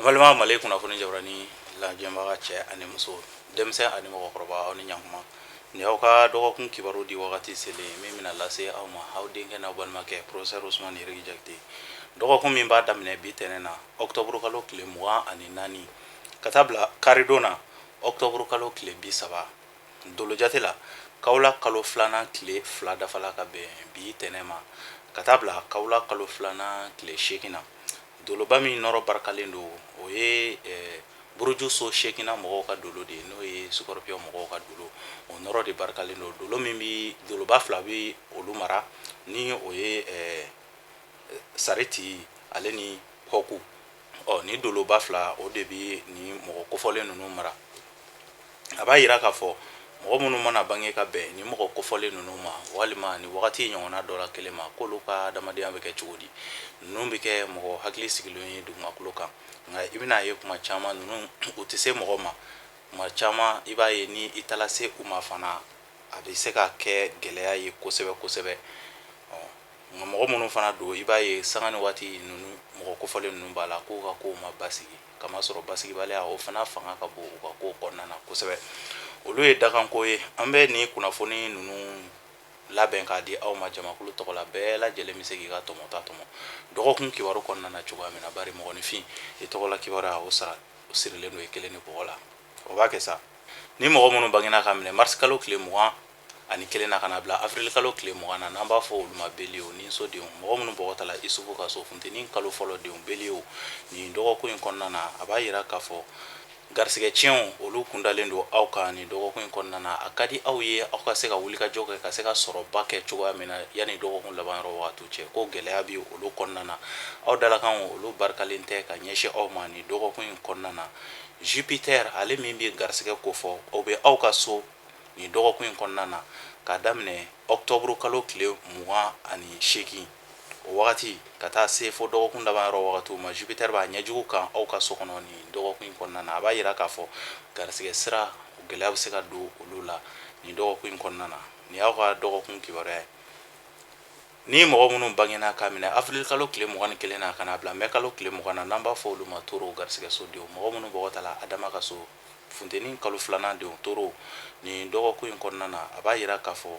An balima Mali kunnafoni jabarani lajɛbaga cɛ ani muso, denmisɛn ani mɔgɔkɔrɔba, aw ni ɲankuma. Ni aw ka dɔgɔkun kibaru di wagati selen min bɛna lase aw ma, aw denkɛ n'aw balimakɛ professeur Usumani Yerigi Jakite. Dɔgɔkun min b'a daminɛ bi tɛnɛn na, octobre kalo tile 24, ka taa bila karidon na, octobre kalo tile 30, dolojate la kawula kalo filanan tile 2 dafala ka bɛn bi tɛnɛn ma, ka taa bila kawula kalo filanan tile 8 na. Doloba min nɔrɔ barikalen don, o ye buruju so seeginnan mɔgɔw ka dolo de ye, n'o ye scorpion mɔgɔw ka dolo. O nɔrɔ de barikalen don. Dolo min bɛ doloba fila bɛ olu mara, ni o ye sariti ale ni hɔku. Ɔ ni doloba fila, o de bɛ ni mɔgɔ kofɔlen ninnu mara. A b'a yira k'a fɔ mɔgɔ minnu mana bange ka bɛn ni mɔgɔ kofɔlen ninnu ma, walima ni wagati ɲɔgɔnna dɔ la kelen ma, k'olu ka adamadenya bɛ kɛ cogo di? Ninnu bɛ kɛ mɔgɔ hakili sigilen ye dugumakolo kan, nka i bɛna ye kuma caman ninnu u tɛ se mɔgɔ ma. Kuma caman i b'a ye ni i taara se u ma fana, a bɛ se ka kɛ gɛlɛya ye kosɛbɛ kosɛbɛ. Nka mɔgɔ minnu fana don, i b'a ye sanga ni waati ninnu mɔgɔ kofɔlen ninnu b'a la k'u ka kow ma basigi, kamasɔrɔ basigibaliya o fana fanga ka bon u ka kow kɔnɔna na kosɛbɛ. Olu ye dakanko ye. An bɛ nin kunnafoni ninnu labɛn k'a di aw ma jamakulu tɔgɔ la. Bɛɛ lajɛlen bɛ se k'i ka tɔmɔta tɔmɔ dɔgɔkun kibaru kɔnɔna na cogoya min na, bari mɔgɔninfin i tɔgɔla kibaruya o sara o sirilen don i kelen ni bɔgɔ la. O b'a kɛ sa. Ni mɔgɔ minnu bangena ka minɛ marisi kalo tile 21 na ka na bila avril kalo tile 20 na, n'an b'a fɔ olu ma bélier ni sodenw, mɔgɔ minnu bɔgɔ tala Isufu ka so, funteni kalo fɔlɔ denw, bélier, nin dɔgɔkun in kɔnɔna na, a b'a yira k'a fɔ garisigɛ tiɲɛw olu kundalen don aw kan nin dɔgɔkun in kɔnɔna na. A ka di aw ye aw ka se ka wulikajɔ kɛ ka se ka sɔrɔba kɛ cogoya min na yanni dɔgɔkun laban yɔrɔ wagati cɛ, ko gɛlɛya bɛ olu kɔnɔna na. Aw dalakan olu barikalen tɛ ka ɲɛsin aw ma nin dɔgɔkun in kɔnɔna na. Jupiter, ale min bɛ garisigɛ kofɔ, o bɛ aw ka so nin dɔgɔkun in kɔnɔna na, k'a daminɛ octobre kalo tile 28 o wagati ka taa se fo dɔgɔkun laban yɔrɔ wagatiw ma. Jupiter b'a ɲɛjugu kan aw ka so kɔnɔ nin dɔgɔkun in kɔnɔna na. A b'a yira k'a fɔ garisigɛ sira gɛlɛya bɛ se ka don olu la nin dɔgɔkun in kɔnɔna na. Nin y'aw ka dɔgɔkun kibaruya ye. Ni mɔgɔ minnu bangena k'a minɛ avril kalo tile 21 na ka na bila mai kalo tile 20 na, n'an b'a fɔ olu ma taureau garisigɛso denw, mɔgɔ minnu bɔgɔ tala Adama ka so, funteni kalo filanan denw, taureau, nin dɔgɔkun in kɔnɔna na, a b'a yira k'a fɔ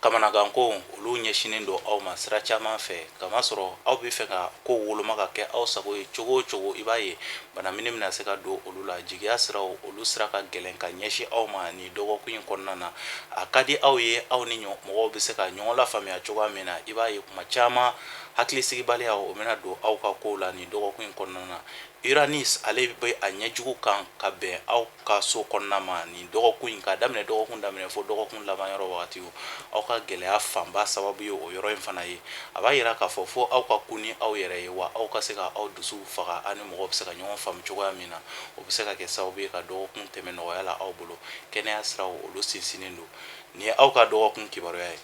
kamanaganko olu ɲɛsinnen don aw ma sira caman fɛ, kamasɔrɔ aw bɛ fɛ ka ko woloma ka kɛ aw sago ye cogo o cogo. I b'a ye bana mini bɛna se ka don olu la. Jigiya siraw olu sira ka gɛlɛn ka ɲɛsin aw ma nin dɔgɔkun in kɔnɔna na. A ka di aw ye aw ni mɔgɔw bɛ se ka ɲɔgɔn lafaamuya cogoya min na. I b'a ye kuma caman hakilisigibaliya o bɛna don aw ka kow la nin dɔgɔkun in kɔnɔna na. Uranus, ale bɛ a ɲɛjugu kan ka bɛn aw ka so kɔnɔna ma nin dɔgɔkun in, k'a daminɛ dɔgɔkun daminɛ fo dɔgɔkun laban yɔrɔ wagati. Aw ka gɛlɛya fanba sababu ye o yɔrɔ in fana ye. A b'a yira k'a fɔ fo aw ka kun ni aw yɛrɛ ye, wa aw ka se ka aw dusu faga, aw ni mɔgɔw bɛ se ka ɲɔgɔn faamu cogoya min na. O bɛ se ka kɛ sababu ye ka dɔgɔkun tɛmɛ nɔgɔya la aw bolo. Kɛnɛya siraw olu sinsinnen don. Nin ye aw ka dɔgɔkun kibaruya ye.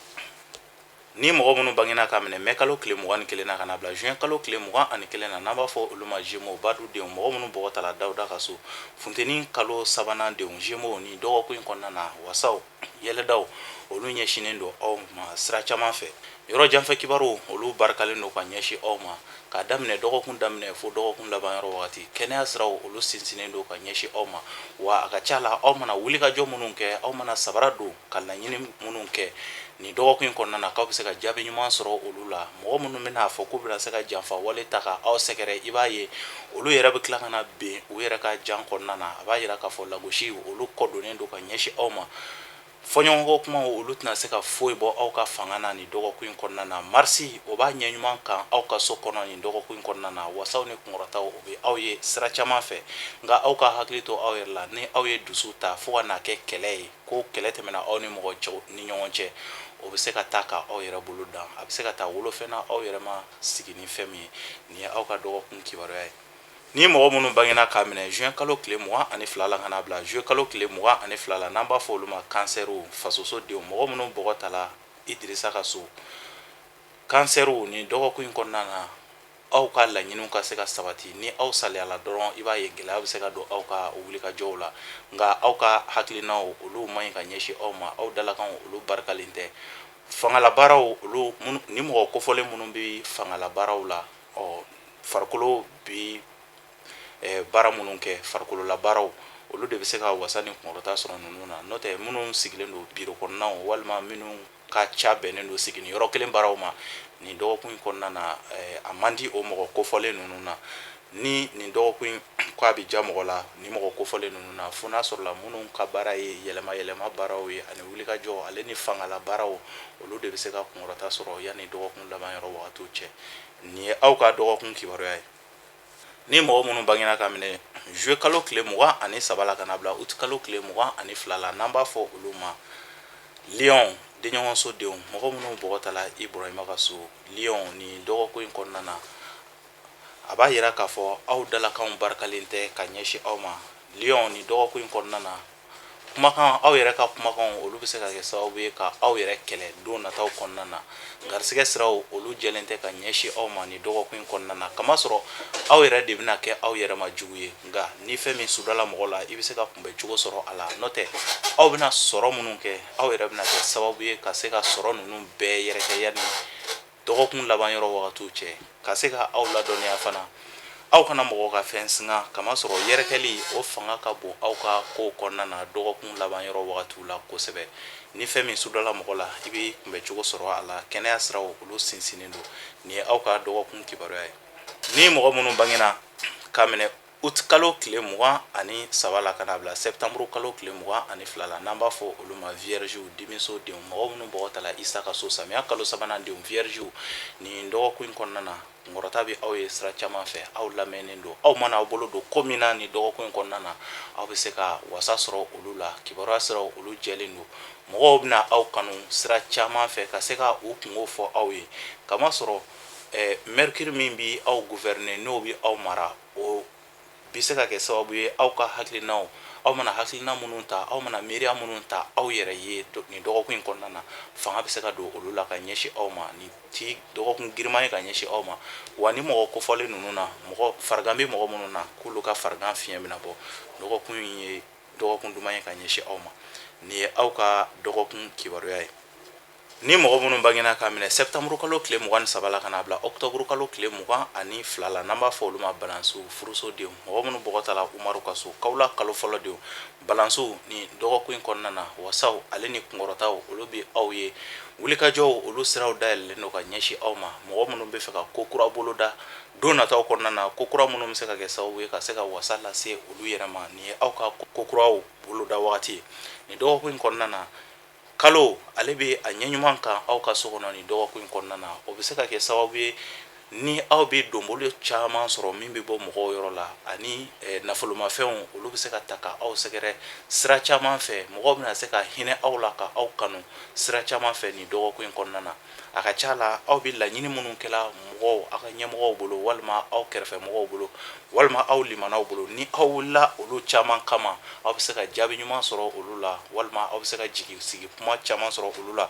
Ni mɔgɔ minnu bangena ka minɛ mai kalo tile 21 na ka na bila juin kalo tile 21 na, n'an b'a fɔ olu ma Gémeaux badu denw, mɔgɔ minnu bɔgɔ tala Dawuda ka so, funteni kalo sabanan denw, Gémeaux, ni dɔgɔkun in kɔnɔna na, wasaw yɛlɛdaw olu ɲɛsinnen don aw ma sira caman fɛ. Yɔrɔ janfɛ kibaru olu barikalen don ka ɲɛsin aw ma k'a daminɛ dɔgɔkun daminɛ fo dɔgɔkun laban yɔrɔ wagati. Kɛnɛya siraw olu sinsinnen don ka ɲɛsin aw ma, wa a ka ca la aw mana wulikajɔ minnu kɛ, aw mana sabara don ka laɲini minnu kɛ nin dɔgɔkun in kɔnɔna na, k'aw bɛ se ka jaabi ɲuman sɔrɔ olu la. Mɔgɔ minnu bɛna a fɔ k'u bɛna se ka janfa wale ta ka aw sɛgɛrɛ, i b'a ye olu yɛrɛ bɛ tila ka na bin u yɛrɛ ka jan kɔnɔna na. A b'a yira k'a fɔ lagosi olu kɔ donnen don ka ɲɛsin aw ma. Fɔɲɔgɔnkɔ kumaw olu tɛna se ka foyi bɔ aw ka fanga na nin dɔgɔkun in kɔnɔna na. Marisi, o b'a ɲɛ ɲuman kan aw ka so kɔnɔ nin dɔgɔkun in kɔnɔna na. Wasaw ni kunkɔrɔtaw o bɛ aw ye sira caman fɛ, nka aw ka hakili to aw yɛrɛ la. Ni aw ye dusu ta fo ka n'a kɛ kɛlɛ ye, ko kɛlɛ tɛmɛna aw ni mɔgɔ cɛw ni ɲɔgɔn cɛ, o bɛ se ka taa ka aw yɛrɛ bolo dan, a bɛ se ka taa wolofɛn na aw yɛrɛ ma sigi ni fɛn min ye. Nin ye aw ka dɔgɔkun kibaruya ye. Ni mɔgɔ minnu bangena k'a minɛ juin kalo tile 22 la ka na bila juillet kalo tile 22 la, n'an b'a fɔ olu ma kansɛriw fasoso denw, mɔgɔ minnu bɔgɔ tala Idirisa ka so, kansɛriw, nin dɔgɔkun in kɔnɔna na, aw ka laɲiniw ka se ka sabati. Ni aw saliyala dɔrɔn, i b'a ye gɛlɛya bɛ se ka don aw ka wulikajɔw la, nka aw ka hakilinaw olu man ɲi ka ɲɛsin aw ma. Aw dalakanw olu barikalen tɛ. Fangalabaaraw olu ni mɔgɔ kofɔlen minnu bɛ fangalabaaraw la, ɔ farikolo bi baara minnu kɛ, farikolola baaraw, olu de bɛ se ka wasa ni kunkɔrɔta sɔrɔ ninnu na. N'o tɛ, minnu sigilen don biro kɔnɔnaw walima minnu ka ca bɛnnen don sigini yɔrɔ kelen baaraw ma, nin dɔgɔkun in kɔnɔna na, a man di o mɔgɔ kofɔlen ninnu na. Ni nin dɔgɔkun in ko a bɛ ja mɔgɔ la ni mɔgɔ kofɔlen ninnu na, fo n'a sɔrɔla minnu ka baara ye yɛlɛma yɛlɛma baaraw ye ani wulikajɔ ale ni fangala baaraw, olu de bɛ se ka kunkɔrɔta sɔrɔ yanni dɔgɔkun laban yɔrɔ wagatiw cɛ. Nin ye aw ka dɔgɔkun kibaruya ye. Ni mɔgɔ minnu bangena ka minɛ juillet kalo tile 23 la ka na bila août kalo tile 22 la, n'an b'a fɔ olu ma lion, denɲɔgɔnso denw, mɔgɔ minnu bɔgɔ tala Ibrahima ka so, lion, nin dɔgɔkun in kɔnɔna na, a b'a yira k'a fɔ aw dalakanw barikalen tɛ ka ɲɛsin aw ma. Lion, nin dɔgɔkun in kɔnɔna na, kumakan, aw yɛrɛ ka kumakanw, olu bɛ se ka kɛ sababu ye ka aw yɛrɛ kɛlɛ don nataw kɔnɔna na. Garisɛgɛ siraw, olu jɛlen tɛ ka ɲɛsin aw ma nin dɔgɔkun in kɔnɔna na, kamasɔrɔ aw yɛrɛ de bɛna kɛ aw yɛrɛ ma jugu ye. Nka ni fɛn min sudala mɔgɔ la, i bɛ se ka kunbɛn cogo sɔrɔ a la. N'o tɛ, aw bɛna sɔrɔ minnu kɛ, aw yɛrɛ bɛna kɛ sababu ye ka se ka sɔrɔ ninnu bɛɛ yɛrɛkɛ yanni dɔgɔkun laban yɔrɔ wagatiw cɛ. Ka se ka aw ladɔnniya fana, aw kana mɔgɔ ka fɛn singa, kamasɔrɔ yɛrɛkɛli o fanga ka bon aw ka kow kɔnɔna na dɔgɔkun laban yɔrɔ wagatiw la kosɛbɛ. Ni fɛn min sudala mɔgɔ la, i bɛ kunbɛn cogo sɔrɔ a la. Kɛnɛya siraw, olu sinsinnen don. Nin ye aw ka dɔgɔkun kibaruya ye. Ni mɔgɔ minnu bangena ka minɛ août kalo tile 23 la ka na bila septembre kalo tile 22 la, n'an b'a fɔ olu ma viergew, dimiso denw, mɔgɔ minnu bɔgɔ tala Isa ka so, samiya kalo sabanan denw, viergew, nin dɔgɔkun in kɔnɔna na, kunkɔrɔta bɛ aw ye sira caman fɛ. Aw lamɛnnen don. Aw mana aw bolo don ko min na nin dɔgɔkun in kɔnɔna na, aw bɛ se ka wasa sɔrɔ olu la. Kibaruya siraw, olu jɛlen don. Mɔgɔw bɛna aw kanu sira caman fɛ ka se ka u kungo fɔ aw ye, kamasɔrɔ Mercure min bɛ aw gouverner, n'o bɛ aw mara, o bɛ se ka kɛ sababu ye aw ka hakilinaw, aw mana hakilina minnu ta, aw mana miiriya minnu ta aw yɛrɛ ye nin dɔgɔkun in kɔnɔna na, fanga bɛ se ka don olu la ka ɲɛsin aw ma. Nin ti dɔgɔkun girinman ye ka ɲɛsin aw ma. Wa ni mɔgɔ kofɔlen ninnu na, mɔgɔ farigan bɛ mɔgɔ minnu na, k'olu ka farigan fiɲɛ bɛna bɔ. Dɔgɔkun in ye dɔgɔkun duman ye ka ɲɛsin aw ma. Nin ye aw ka dɔgɔkun kibaruya ye. Ni mɔgɔ minnu bangena ka minɛ septembre kalo tile 23 la ka n'a bila octobre kalo tile 22 la, n'an b'a fɔ olu ma balansiw, furuso denw, mɔgɔ minnu bɔgɔ tala Umaru ka so, kawula kalo fɔlɔ denw, balansiw, ni dɔgɔkun in kɔnɔna na, wasaw ale ni kunkɔrɔtaw, olu bɛ aw ye. Wulikajɔw, olu siraw dayɛlɛlen don ka ɲɛsin aw ma. Mɔgɔ minnu bɛ fɛ ka ko kura boloda don nataw kɔnɔna na, ko kura minnu bɛ se ka kɛ sababu ye ka se ka wasa lase olu yɛrɛ ma, nin ye aw ka ko kuraw boloda wagati ye nin dɔgɔkun in kɔnɔna na. Kalo ale bɛ a ɲɛ ɲuman kan aw ka so kɔnɔ nin dɔgɔkun in kɔnɔna na. O bɛ se ka kɛ sababu ye ni aw bɛ donbolo caman sɔrɔ min bɛ bɔ mɔgɔw yɔrɔ la, ani nafolomafɛnw, olu bɛ se ka ta ka aw sɛgɛrɛ sira caman fɛ. Mɔgɔw bɛna se ka hinɛ aw la ka aw kanu sira caman fɛ nin dɔgɔkun in kɔnɔna na. A ka ca la, aw bɛ laɲini minnu kɛla mɔgɔw, aw ka ɲɛmɔgɔw bolo, walima aw kɛrɛfɛ mɔgɔw bolo, walima aw limanaw bolo, ni aw wulila olu caman kama, aw bɛ se ka jaabi ɲuman sɔrɔ olu la, walima aw bɛ se ka jigi sigi kuma caman sɔrɔ olu la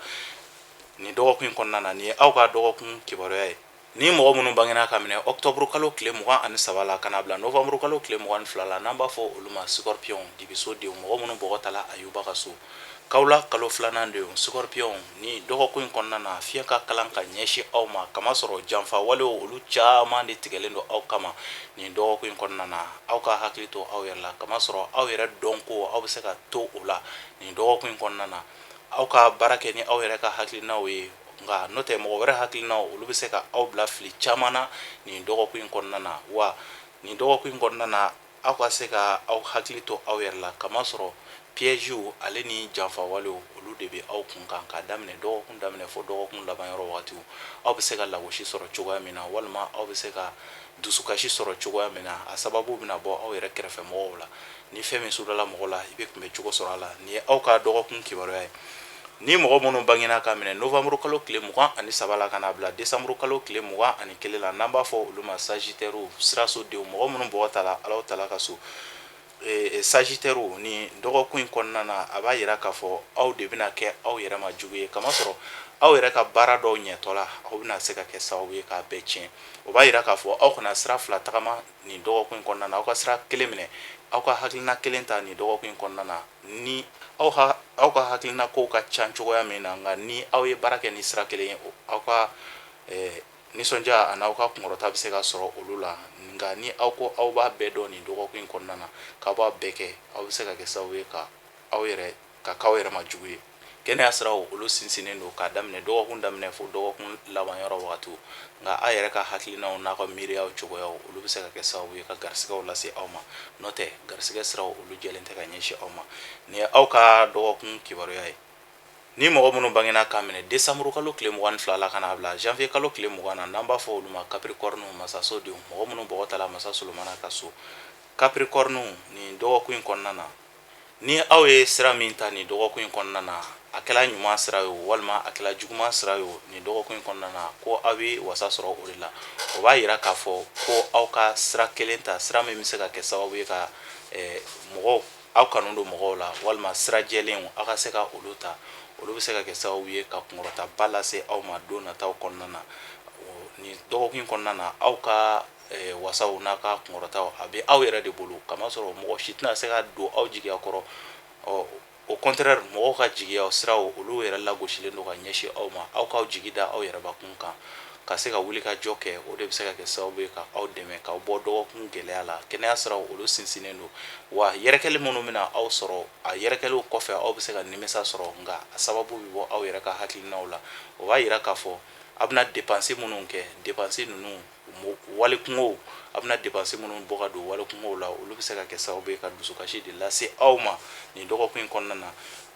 nin dɔgɔkun in kɔnɔna na. Nin ye aw ka dɔgɔkun kibaruya ye. Ni mɔgɔ minnu bangena ka minɛ octobre kalo tile 23 la ka n'a bila novembre kalo tile 22 la, n'an b'a fɔ olu ma scorpion, dibiso denw, mɔgɔ minnu bɔgɔ tala Ayuba ka so, kawula kalo filanan denw, scorpion, ni dɔgɔkun in kɔnɔna na, fiɲɛ ka kalan ka ɲɛsin aw ma, kamasɔrɔ janfa walew, olu caman de tigɛlen don aw kama nin dɔgɔkun in kɔnɔna na. Aw ka hakili to aw yɛrɛ la, kamasɔrɔ aw yɛrɛ dɔnko, aw bɛ se ka to o la nin dɔgɔkun in kɔnɔna na. Aw ka baara kɛ ni aw yɛrɛ ka hakilinaw ye, nka n'o tɛ, mɔgɔ wɛrɛ hakilinaw, olu bɛ se ka aw bila fili caman na nin dɔgɔkun in kɔnɔna na. Wa nin dɔgɔkun in kɔnɔna na, aw ka se ka aw hakili to aw yɛrɛ la, kamasɔrɔ piègew ale ni janfa walew, olu de bɛ aw kun kan k'a daminɛ dɔgɔkun daminɛ fo dɔgɔkun laban yɔrɔ wagatiw. Aw bɛ se ka lagosi sɔrɔ cogoya min na, walima aw bɛ se ka dusukasi sɔrɔ cogoya min na, a sababu bɛna bɔ aw yɛrɛ kɛrɛfɛ mɔgɔw la. Ni fɛn min sudala mɔgɔ la, i bɛ kunbɛn cogo sɔrɔ a la. Nin ye aw ka dɔgɔkun kibaruya ye. Ni mɔgɔ minnu bangena ka minɛ novembre kalo tile 23 la ka n'a bila décembre kalo tile 21 la, n'an b'a fɔ olu ma sagittaire, siraso denw, mɔgɔ minnu bɔgɔ tala Alahu taala ka so, sagittaire, ni dɔgɔkun in kɔnɔna na, a b'a yira k'a fɔ aw de bɛna kɛ aw yɛrɛ ma jugu ye, kamasɔrɔ aw yɛrɛ ka baara dɔw ɲɛtɔ la, aw bɛna se ka kɛ sababu ye k'a bɛɛ tiɲɛ. O b'a yira k'a fɔ aw kana sira fila tagama nin dɔgɔkun in kɔnɔna na. Aw ka sira kelen minɛ, aw ka hakilina kelen ta nin dɔgɔkun in kɔnɔna na. Ni aw ka hakilina kow ka ca cogoya min na, nka ni aw ye baara kɛ ni sira kelen ye, aw ka nisɔndiya ani aw ka kunkɔrɔta bɛ se ka sɔrɔ olu la. Nka Nka ni aw ko aw b'a bɛɛ dɔn nin dɔgɔkun in kɔnɔna na, k'aw b'a bɛɛ kɛ, aw bɛ se ka kɛ sababu ye ka aw yɛrɛ ka k'aw yɛrɛ ma jugu ye. Kɛnɛya siraw olu sinsinnen don k'a daminɛ dɔgɔkun daminɛ fo dɔgɔkun laban yɔrɔ wagatiw. Nka aw yɛrɛ ka hakilinaw n'a ka miiriyaw cogoyaw, olu bɛ se ka kɛ sababu ye ka garisigɛw lase aw ma. N'o tɛ, garisigɛ siraw olu jɛlen tɛ ka ɲɛsin aw ma. Nin ye aw ka dɔgɔkun kibaruya ye. Ni mɔgɔ minnu bangena k'a minɛ desanburu kalo tile 22 la ka n'a bila janvier kalo tile 20 na, n'an b'a fɔ olu ma Capricorne, masaso denw, mɔgɔ minnu bɔgɔ tala masa Solomana ka so, Capricorne, nin dɔgɔkun in kɔnɔna na, ni aw ye sira min ta nin dɔgɔkun in kɔnɔna na, a kɛla ɲuman sira ye o, walima a kɛla juguman sira ye o, nin dɔgɔkun in kɔnɔna na, ko aw bɛ wasa sɔrɔ o de la. O b'a yira k'a fɔ ko aw ka sira kelen ta, sira min bɛ se ka kɛ sababu ye ka mɔgɔw aw kanu don mɔgɔw la, walima sira jɛlenw, aw ka se ka olu ta. Olu bɛ se ka kɛ sababu ye ka kunkɔrɔtaba lase aw ma don nataw kɔnɔna na. Nin dɔgɔkun in kɔnɔna na, aw ka wasaw n'a ka kunkɔrɔtaw, a bɛ aw yɛrɛ de bolo, kamasɔrɔ mɔgɔ si tɛna se ka don aw jigiya kɔrɔ. Ɔ, au contraire, mɔgɔw ka jigiya siraw olu yɛrɛ lagosilen don ka ɲɛsin aw ma. Aw k'aw jigi da aw yɛrɛbakun kan ka se ka wuli ka jɔ kɛ, o de bɛ se ka kɛ sababu ye ka aw dɛmɛ k'aw bɔ dɔgɔkun gɛlɛya la. Kɛnɛya siraw olu sinsinnen don wa yɛrɛkɛli minnu bɛna aw sɔrɔ, a yɛrɛkɛliw kɔfɛ aw bɛ se ka nimisa sɔrɔ, nka a sababu bɛ bɔ aw yɛrɛ ka hakilinaw la. O b'a yira k'a fɔ aw bɛna dépense minnu kɛ, dépense ninnu wali kungow, a bɛna dépense minnu bɔ ka don wali kungow la, olu bɛ se ka kɛ sababu ye ka dusukasi de lase aw ma nin dɔgɔkun in kɔnɔna na.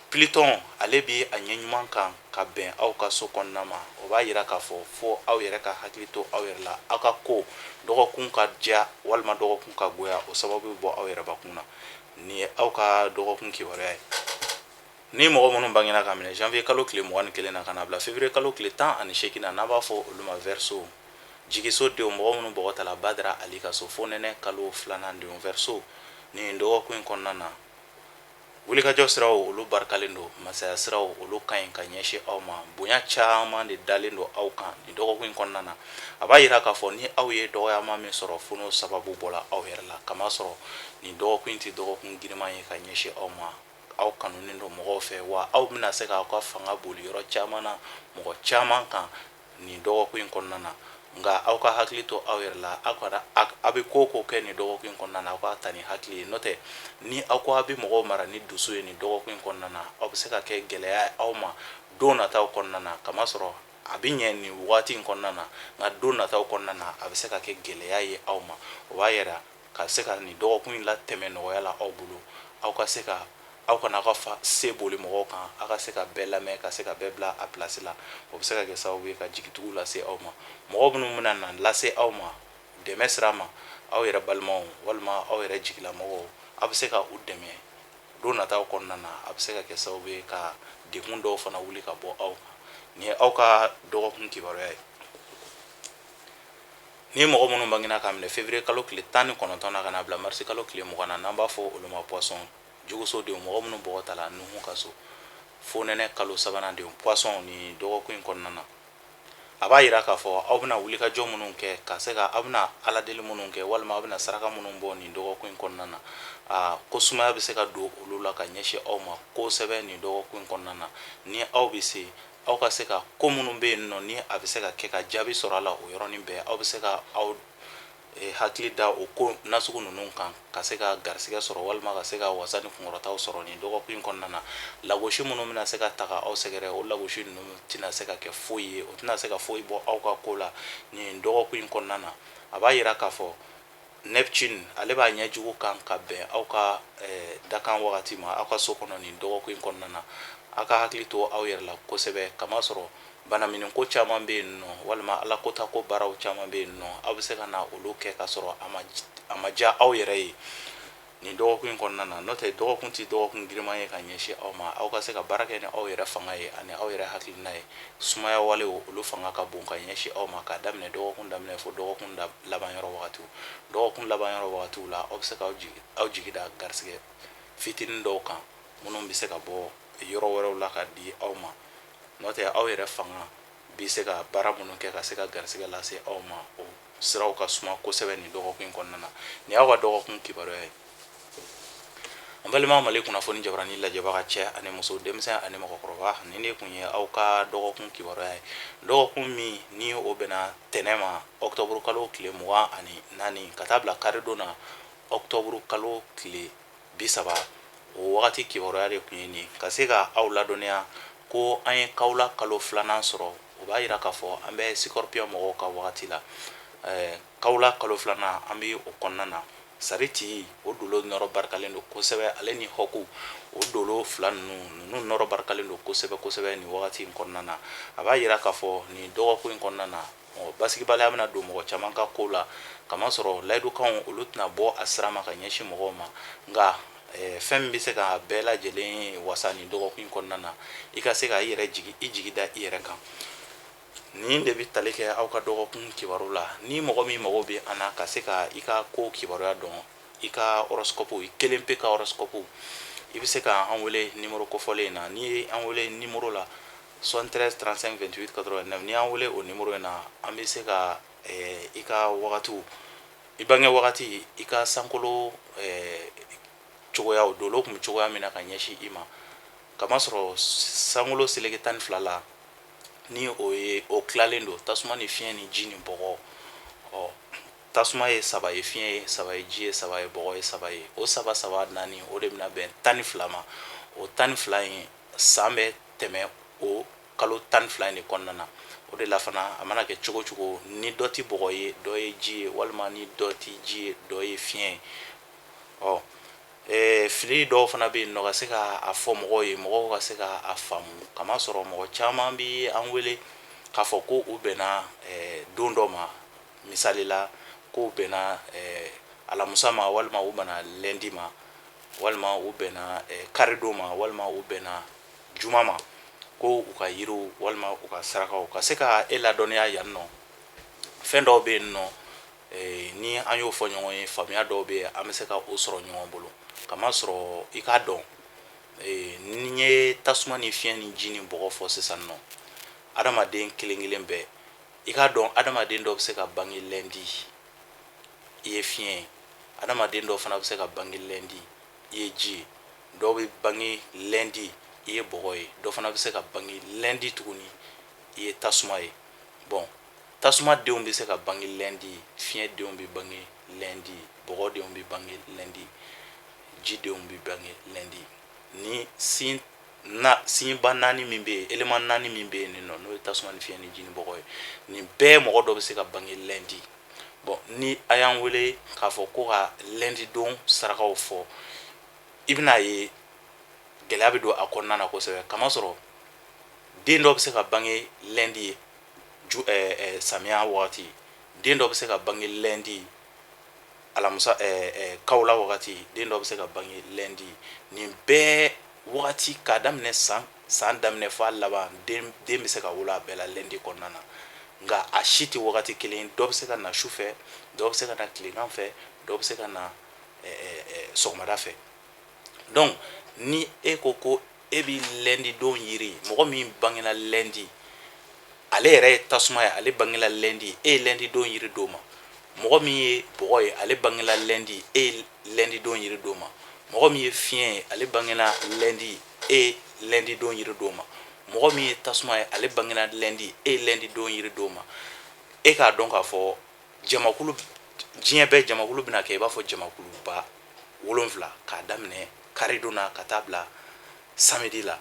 Pluton ale bɛ a ɲɛ ɲuman kan ka bɛn aw ka so kɔnɔna ma. O b'a yira k'a fɔ fo aw yɛrɛ ka hakili to aw yɛrɛ la. Aw ka ko dɔgɔkun ka diya walima dɔgɔkun ka goya, o sababu bɛ bɔ aw yɛrɛbakun na. Nin ye aw ka dɔgɔkun kibaruya ye. Ni mɔgɔ minnu bangena ka minɛ janvier kalo tile 21 na ka na bila février kalo tile 18 na, n'an b'a fɔ olu ma Verseau, jigiso denw, mɔgɔ minnu bɔgɔ tala Badara Ali ka so, fonɛnɛ kalo filanan denw, Verseau, nin dɔgɔkun in kɔnɔna na, wulikajɔ siraw olu barikalen don, masaya siraw olu ka ɲi ka ɲɛsin aw ma, bonya caman de dalen don aw kan nin dɔgɔkun in kɔnɔna na. A b'a yira k'a fɔ ni aw ye dɔgɔyama min sɔrɔ, fo n'o sababu bɔla aw yɛrɛ la, kamasɔrɔ nin dɔgɔkun in tɛ dɔgɔkun giriman ye ka ɲɛsin aw ma. Aw kanunen don mɔgɔw fɛ wa aw bɛna se k'aw ka fanga boli yɔrɔ caman na mɔgɔ caman kan nin dɔgɔkun in kɔnɔna na. Nka aw ka hakili to aw yɛrɛ la, aw kana aw bɛ ko o ko kɛ nin dɔgɔkun in kɔnɔna na, aw k'a ta ni hakili ye. N'o tɛ, ni aw ko aw bɛ mɔgɔw mara ni dusu ye nin dɔgɔkun in kɔnɔna na, aw bɛ se ka kɛ gɛlɛya ye aw ma don nataw kɔnɔna na, kamasɔrɔ a bɛ ɲɛ nin waati in kɔnɔna na, nka don nataw kɔnɔna na, a bɛ se ka kɛ gɛlɛya ye aw ma. O b'a yira ka se ka nin dɔgɔkun in latɛmɛ nɔgɔya la aw bolo, aw ka se ka aw kana aw ka fa se boli mɔgɔw kan, aw ka se ka bɛɛ lamɛn, ka se ka bɛɛ bila a place la. O bɛ se ka kɛ sababu ye ka jigitugu lase aw ma. Mɔgɔ minnu bɛna na lase aw ma dɛmɛ sira ma, aw yɛrɛ balimaw walima aw yɛrɛ jigilamɔgɔw, aw bɛ se ka u dɛmɛ don nataw kɔnɔna na. A bɛ se ka kɛ sababu ye ka degun dɔw fana wuli ka bɔ aw kan. Nin ye aw ka dɔgɔkun kibaruya ye. Ni mɔgɔ minnu bangena k'a minɛ février kalo tile 19 na ka n'a bila mars kalo tile 20 na, n'an b'a fɔ olu ma poisson, juguso denw, mɔgɔ minnu bɔgɔ tala Nuhu ka so, fonɛnɛ kalo sabanan denw, poisson, nin dɔgɔkun in kɔnɔna na, a b'a yira k'a fɔ aw bɛna wulikajɔ minnu kɛ ka se ka aw bɛna aladeli minnu kɛ walima aw bɛna saraka minnu bɔ nin dɔgɔkun in kɔnɔna na, aa ko sumaya bɛ se ka don olu la ka ɲɛsin aw ma kosɛbɛ nin dɔgɔkun in kɔnɔna na. Ni aw bɛ se, aw ka se ka ko minnu bɛ yen nɔ, ni a bɛ se ka kɛ ka jaabi sɔrɔ a la o yɔrɔnin bɛɛ, aw bɛ se ka aw hakili da o ko nasugu ninnu kan ka se ka garisigɛ sɔrɔ walima ka se ka wasa ni kunkɔrɔtaw sɔrɔ nin dɔgɔkun in kɔnɔna na. Lagosi minnu bɛna se ka ta ka aw sɛgɛrɛ, o lagosi ninnu tɛna se ka kɛ foyi ye, o tɛna se ka foyi bɔ aw ka ko la nin dɔgɔkun in kɔnɔna na. A b'a yira k'a fɔ Neptune ale b'a ɲɛjugu kan ka bɛn aw ka dakan wagati ma aw ka so kɔnɔ nin dɔgɔkun in kɔnɔna na. Aw ka hakili to aw yɛrɛ la kosɛbɛ, kamasɔrɔ banaminiko caman bɛ yen nɔ, walima ala kota ko baaraw caman bɛ yen nɔ, aw bɛ se ka na olu kɛ ka sɔrɔ a ma diya aw yɛrɛ ye nin dɔgɔkun in kɔnɔna na. N'o tɛ, dɔgɔkun tɛ dɔgɔkun giriman ye ka ɲɛsin aw ma. Aw ka se ka baara kɛ ni aw yɛrɛ fanga ye ani aw yɛrɛ hakilina ye. Sumaya walew olu fanga ka bon ka ɲɛsin aw ma k'a daminɛ dɔgɔkun daminɛ fo dɔgɔkun laban yɔrɔ wagatiw. Dɔgɔkun laban yɔrɔ wagatiw la, aw bɛ se k'aw jigi da garisigɛ fitinin dɔw kan minnu bɛ se ka bɔ yɔrɔ wɛrɛw la ka di aw ma. N'o tɛ, aw yɛrɛ fanga bɛ se ka baara minnu kɛ ka se ka garisigɛ lase aw ma, o siraw ka suma kosɛbɛ nin dɔgɔkun in kɔnɔna na. Nin y'aw ka dɔgɔkun kibaruya ye. An balima Mali kunnafoni jabarani lajɛbaga, cɛ ani muso, denmisɛn ani mɔgɔkɔrɔba, nin de tun ye aw ka dɔgɔkun kibaruya ye. Dɔgɔkun min ni o bɛnna tɛnɛ ma, ɔkutɔburu kalo tile 24, ka taa bila karidon na, ɔkutɔburu kalo tile 30, o wagati kibaruya de tun ye nin, ka se ka aw ladɔnniya ko an ye kawula kalo filanan sɔrɔ. O b'a yira k'a fɔ an bɛ scorpion mɔgɔw ka wagati la. Kawula kalo filanan, an bɛ o kɔnɔna na. Sariti, o dolo nɔrɔ barikalen don kosɛbɛ. Ale ni hɔku, o dolo fila ninnu nɔrɔ barikalen don kosɛbɛ kosɛbɛ nin wagati in kɔnɔna na. A b'a yira k'a fɔ nin dɔgɔkun in kɔnɔna na, basigibaliya bɛna don mɔgɔ caman ka ko la, kamasɔrɔ layidukanw, olu tɛna bɔ a sira ma ka ɲɛsin mɔgɔw ma. Nka fɛn min bɛ se ka bɛɛ lajɛlen wasa nin dɔgɔkun in kɔnɔna na, i ka se ka i yɛrɛ jigi, i jigi da i yɛrɛ kan. Nin de bɛ tali kɛ aw ka dɔgɔkun kibaru la. Ni mɔgɔ min mago bɛ an na ka se ka i ka ko kibaruya dɔn, i ka horoscope, i kelen pe ka horoscope, i bɛ se ka an wele nimoro kofɔlen in na. N'i ye an wele nimoro la 73 35 28 89, n'i y'an wele o nimoro in na, an bɛ se ka i ka wagatiw, i bange wagati, i ka sankolo cogoyaw, dolo tun bɛ cogoya min na ka ɲɛsin i ma, kamasɔrɔ sankolo seleke 12 la, ni o ye o tilalen don tasuma ni fiɲɛ ni ji ni bɔgɔ. Ɔ tasuma ye saba ye, fiɲɛ ye saba ye, ji ye saba ye, bɔgɔ ye saba ye. O saba saba naani, o de bɛna bɛn 12 ma. O 12 in, san bɛ tɛmɛ o kalo 12 in de kɔnɔna na. O de la fana, a mana kɛ cogo cogo, ni dɔ tɛ bɔgɔ ye, dɔ ye ji ye, walima ni dɔ tɛ ji ye, dɔ ye fiɲɛ ye. Ɔ fili dɔw fana bɛ yen nɔ, ka se ka a fɔ mɔgɔw ye, mɔgɔw ka se ka a faamu, kamasɔrɔ mɔgɔ caman bɛ an wele k'a fɔ ko u bɛnna don dɔ ma, misali la k'u bɛnna alamusa ma, walima u bɛnna lundi ma, walima u bɛnna karidon ma, walima u bɛnna juma ma, ko u ka yiriw walima u ka sarakaw. Ka se ka e ladɔnniya yan nɔ, fɛn dɔw bɛ yen nɔ, ni an y'o fɔ ɲɔgɔn ye, faamuya dɔw bɛ yen, an bɛ se ka o sɔrɔ ɲɔgɔn bolo. Kamasɔrɔ i k'a dɔn, ni n ye tasuma ni fiɲɛ ni ji ni bɔgɔ fɔ sisan nɔ, adamaden kelen kelen bɛɛ, i k'a dɔn, adamaden dɔ bɛ se ka bange lundi, i ye fiɲɛ ye. Adamaden dɔ fana bɛ se ka bange lundi, i ye ji ye. Dɔw bɛ bange lundi, i ye bɔgɔ ye. Dɔ fana bɛ se ka bange lundi tuguni, i ye tasuma ye. Bon, tasuma denw bɛ se ka bange lundi, fiɲɛ denw bɛ bange lundi, bɔgɔ denw bɛ bange lundi, ji denw bɛ bange lundi. Ni sin na signe ba naani min bɛ yen, élément naani min bɛ yen nin nɔ, n'o ye tasuma ni fiɲɛ ni ji ni bɔgɔ ye, nin bɛɛ mɔgɔ dɔ bɛ se ka bange lundi. Bon, ni a y'an wele k'a fɔ ko ka lundi don sarakaw fɔ, i bɛn'a ye gɛlɛya bɛ don a kɔnɔna na kosɛbɛ, kamasɔrɔ den dɔ bɛ se ka bange lundi ye ju samiya wagati, den dɔ bɛ se ka bange lundi alamusa kawula wagati, den dɔ bɛ se ka bange lundi. Nin bɛɛ wagati, k'a daminɛ san san daminɛ f'a laban, den bɛ se ka wolo a bɛɛ la lundi kɔnɔna na, nka a si tɛ wagati kelen. Dɔ bɛ se ka na su fɛ, dɔ bɛ se ka na tilegan fɛ, dɔ bɛ se ka na sɔgɔmada fɛ. Donc ni e ko ko e bɛ lundi don yiri, mɔgɔ min bangena lundi, ale yɛrɛ ye tasuma ye, ale bangela lundi, e ye lundi don yiri d'o ma. Mɔgɔ min ye bɔgɔ ye, ale bangela lundi, e ye lundi don yiri d'o ma. Mɔgɔ min ye fiɲɛ ye, ale bangena lundi, e ye lundi don yiri d'o ma. Mɔgɔ min ye tasuma ye, ale bangena lundi, e ye lundi don yiri d'o ma. E k'a dɔn k'a fɔ jamakulu, diɲɛ bɛɛ jamakulu bɛna kɛ i b'a fɔ jamakuluba wolonfila, k'a daminɛ karidon na ka taa bila samedi la.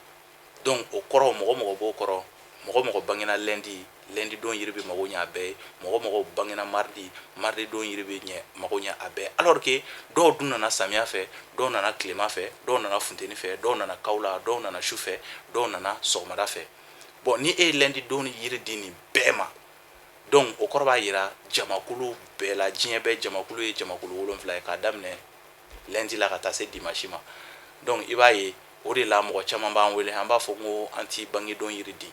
Donc o kɔrɔ, mɔgɔ mɔgɔ b'o kɔrɔ, mɔgɔ mɔgɔ bangena lundi, lundi don yiri bɛ mago ɲɛ a bɛɛ ye. Mɔgɔ mɔgɔ bangena mardi, mardi don yiri bɛ ɲɛ mago ɲɛ a bɛɛ, alors que dɔw dun nana samiya fɛ, dɔw nana tilema fɛ, dɔw nana funteni fɛ, dɔw nana kawula, dɔw nana su fɛ, dɔw nana sɔgɔmada fɛ. Bon, ni e ye lundi don yiri di nin bɛɛ ma, donc o kɔrɔ b'a yira jamakulu bɛɛ la, diɲɛ bɛɛ jamakulu ye jamakulu wolonfila ye, k'a daminɛ lundi la ka taa se dimanche ma. Donc i b'a ye, o de la mɔgɔ caman b'an wele, an b'a fɔ ko an ti bangedon yiri di,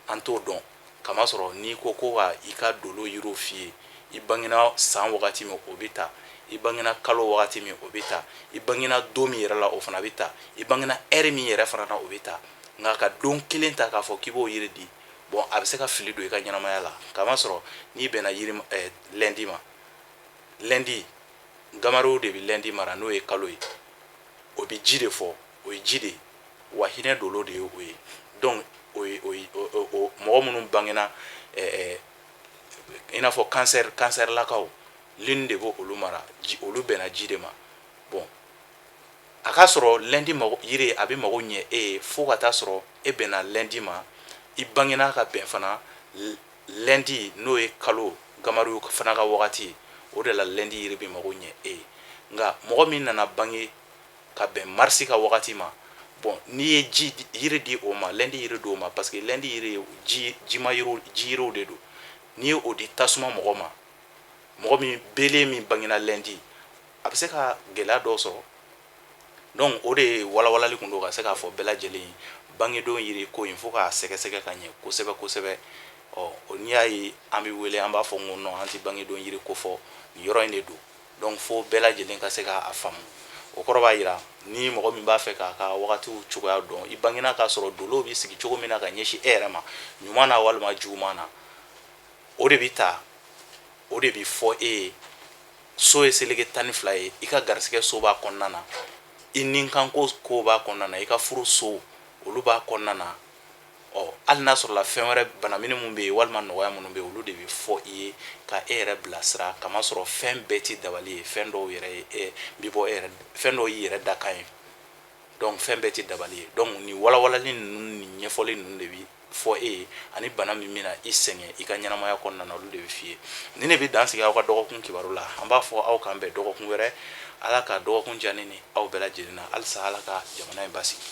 an t'o dɔn, kamasɔrɔ n'i ko ko ka i ka dolo yiriw f'i ye, i bangena san wagati min, o bɛ ta, i bangena kalo wagati min, o bɛ ta, i bangena don min yɛrɛ la, o fana bɛ ta, i bangena heure min yɛrɛ fana na, o bɛ ta. Nka ka don kelen ta k'a fɔ k'i b'o yiri di, bon, a bɛ se ka fili don i ka ɲɛnamaya la, kamasɔrɔ n'i bɛnna yiri lundi ma, lundi gamariw de bɛ lundi mara, n'o ye kalo ye. O bɛ ji de fɔ, o ye ji de ye, wa hinɛ dolo de ye o ye. Donc o ye o mɔgɔ minnu bangena i n'a fɔ cancer, cancerlakaw, lune de b'o olu mara, olu bɛnna ji de ma. Bon, a k'a sɔrɔ lundi mago yiri a bɛ mago ɲɛ e ye, fo ka taa sɔrɔ e bɛnna lundi ma, i bangena ka bɛn fana lundi, n'o ye kalo gamariw fana ka wagati ye. O de la lundi yiri bɛ mago ɲɛ e ye. Nka mɔgɔ min nana bange ka bɛn marisi ka wagati ma, bon, n'i ye ji yiri di o ma, lundi yiri di o ma, parce que lundi yiri ye ji jima yiriw, ji yiriw de don. N'i ye o di tasuma mɔgɔ ma, mɔgɔ min bélier min bangena lundi, a bɛ se ka gɛlɛya dɔw sɔrɔ. Donc o de ye walawalali kun don ka se k'a fɔ bɛɛ lajɛlen ye bangedon yiri ko in, fo k'a sɛgɛsɛgɛ ka ɲɛ kosɛbɛ kosɛbɛ. Ɔ, n'i y'a ye an bɛ wele, an b'a fɔ n ko non, an tɛ bangedon yiri ko fɔ, nin yɔrɔ in de don. Donc fo bɛɛ lajɛlen ka se k'a faamu. O kɔrɔ b'a jira ni mɔgɔ min b'a fɛ k'a ka wagatiw cogoya dɔn, i bangena k'a sɔrɔ dolow bɛ sigi cogo min na ka ɲɛsin e yɛrɛ ma, ɲuman na walima juguman na, o de bɛ ta, o de bɛ fɔ e ye. So ye seleke 12 ye, i ka garisɛgɛ so b'a kɔnɔna na, i nikanko ko b'a kɔnɔna na, i ka furu so olu b'a kɔnɔna na. Ɔ, hali n'a sɔrɔla fɛn wɛrɛ, banamini minnu bɛ yen walima nɔgɔya minnu bɛ yen, olu de bɛ fɔ i ye ka e yɛrɛ bilasira. Kamasɔrɔ fɛn bɛɛ tɛ dabali ye, fɛn dɔw yɛrɛ ye e bɛ bɔ e yɛrɛ, fɛn dɔw y'i yɛrɛ dakan ye. Donc fɛn bɛɛ tɛ dabali ye. Donc nin walawalali ninnu ni ɲɛfɔli ninnu de bɛ fɔ e ye, ani bana min bɛna i sɛgɛn i ka ɲɛnamaya kɔnɔna na, olu de bɛ f'i ye. Nin de bɛ dan sigi aw ka dɔgɔkun kibaru la. An b'a fɔ aw k'an bɛn dɔgɔkun wɛrɛ. Ala ka dɔgɔkun diya ne ni aw bɛɛ lajɛlen na. Halisa Ala ka jamana in basigi.